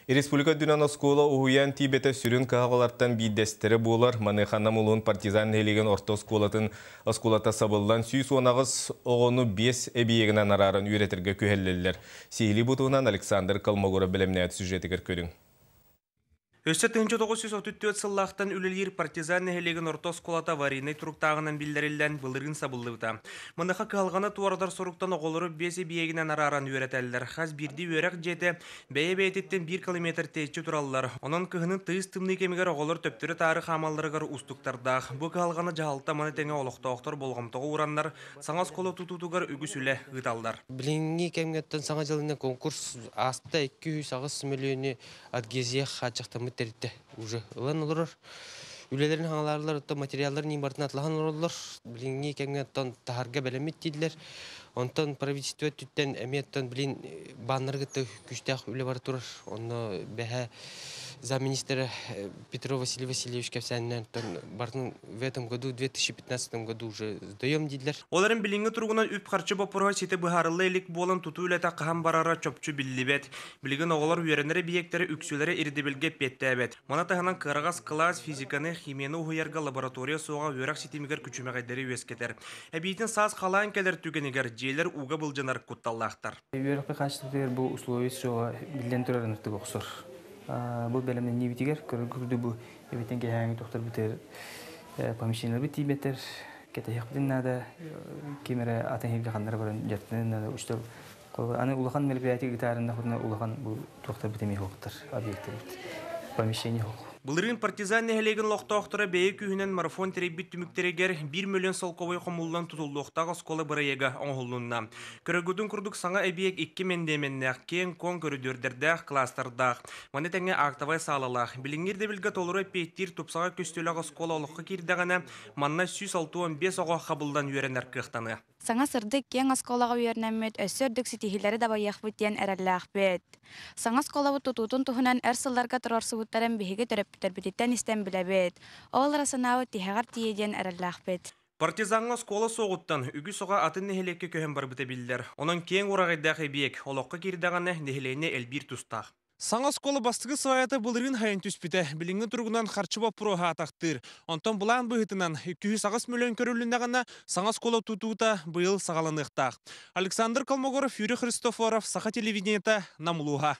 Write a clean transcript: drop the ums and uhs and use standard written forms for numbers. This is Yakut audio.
Республика үрдүнэн оскуола уһуйаан тиийбэтэ сүрүн кыһалҕалартан биирдэстэрэ буолар. Маныаха Нам улууһун Партизан нэһилиэгин орто оскуолатын оскуолата сабыллан 118 оҕону биэс эбийиэгинэн арааран үөрэтэргэ күһэллэллэр. Сиһилии бу туһунан Александр Колмогоров бэлэмнээбит сюжетигэр көрүҥ. Өссө 1934 сыллаахтан үлэлиир Партизан нэһилиэгин орто оскуолата аварийнай туруктааҕынан биллэриллэн, былырыын сабыллыбыта. Маныаха кыһалҕаны туоратар соруктан оҕолору биэс эбийиэгинэн арааран үөрэтэллэр. Хас биирдии үөрэх дьиэтэ бэйэ-бэйэтиттэн биир километр тэйиччи тураллар. Онон кыһынын тыйыс тымныы кэмигэр оҕолор төптөрү-таары хаамалларыгар уустуктардаах. Бу кыһалҕаны дьаһалта маны тэҥэ олохтоохтор болҕомтоҕо уураннар, саҥа оскуола тутуутугар үгүс үлэ ыыталлар. Билиҥҥи кэмҥэ Саҥа дьылынан конкурс ааста 208 мөлүйүөнү адгезия хааччахтаммыт тэрилтэ уже ылан олорор. Үлэлэрин хаҥалаарлар, оттон материалларын иин барытын атлаһан олороллор. Билиҥҥи кэмҥэ оттон таһарга бэлэммит дииллэр. Онтон правительство өттүттэн эмиэ оттон билин бааннары кытта күүстээх үлэ бара турар. Онно бэһэ замминистра Петров Василий Васильевич кэпсээнинэн оттон барытын в этом году, в 2015 году уже сдаем дииллэр. Ол эрэн билиҥҥи туругунан үп-харчы боппуруоһа ситэ быһаарылла илик буолан тутуу үлэтэ хаһан барара чопчу биллибэт. Билигин оҕолор үөрэнэр эбийиэктэрэ үксүлэрэ ирдэбилгэ эппиэттээбэт. Маны таһынан кыараҕас кылаас физиканы, химияны уһуйарга лаборатория суоҕа үөрэх ситимигэр күчүмэҕэйдэри үөскэтэр. Эбиитин саас халаан кэлэр түгэнигэр дьиэлэр ууга былдьанар кутталлаахтар. Үөрэхпит хаачыстыбатыгар бу условия суоҕа биллэн турар ыныртык охсор. Бу бэлэмнэниибитигэр көрөр бу эбитин кэһээҥи тохторбутугар помещениеларбыт тиийбэтэр, кэтэһиэхпитин наада, ким эрэ атын иһиргэ ханнара баран дьарыктаныан наада. Учуутал Аны улахан мероприятие ыытаарыннахпытына улахан бу туохтарбыт эмиэ суохтар, объектарбыт, помещение суох. Былырыын Партизан нэһилиэгин олохтоохторо бэйэ күүһүнэн марафон тэрийбит түмүктэригэр 1 миллион солкуобай хомуллан тутуллуохтаах оскуола бырайыага оҥоһуллунна. Көрөргүтүн курдук саҥа эбийиэк икки мэндиэмэннээх, киэҥ-куоҥ көрүдүөрдэрдээх, кластердаах. Маны тэҥэ актовай саалалаах. Билиҥҥи ирдэбилгэ толору эппиэттиир тупсаҕай көстүүлээх оскуола олоххо киирдэҕинэ, манна 165 оҕо хабыллан үөрэнэр кыахтаныа. Саҥа сырдык киэҥ оскуолаҕа үөрэнэммит өссө үрдүк ситиһиилэри дабайыахпыт диэн эрэллээхпит. Саҥа оскуолабыт тутуутун туһунан өр сылларга туруорсубуттарын биһиги төрөппүттэрбититтэн истэн билэбит. Ол ыра санаабыт тиһэҕэр тиийиэ диэн эрэллээхпит. Партизаҥҥа оскуола суоҕуттан үгүс оҕо атын нэһилиэккэ көһөн барбыта биллэр. Онон киэҥ ураҕайдаах эбийиэк олоххо киирдэҕинэ нэһилиэнньэ элбиир тустаах. Саҥа оскуола бастакы сваята былырыын хайан түспүтэ. Билиҥҥи туругунан харчы боппуруоһа атахтыыр. Онтон былаан быһыытынан 208 мөлүйүөн көрүлүннэҕинэ, саҥа оскуола тутуута быйыл саҕаланыахтаах. Александр Колмогоров, Юрий Христофоров, Саха телевидениета, Нам улууһа.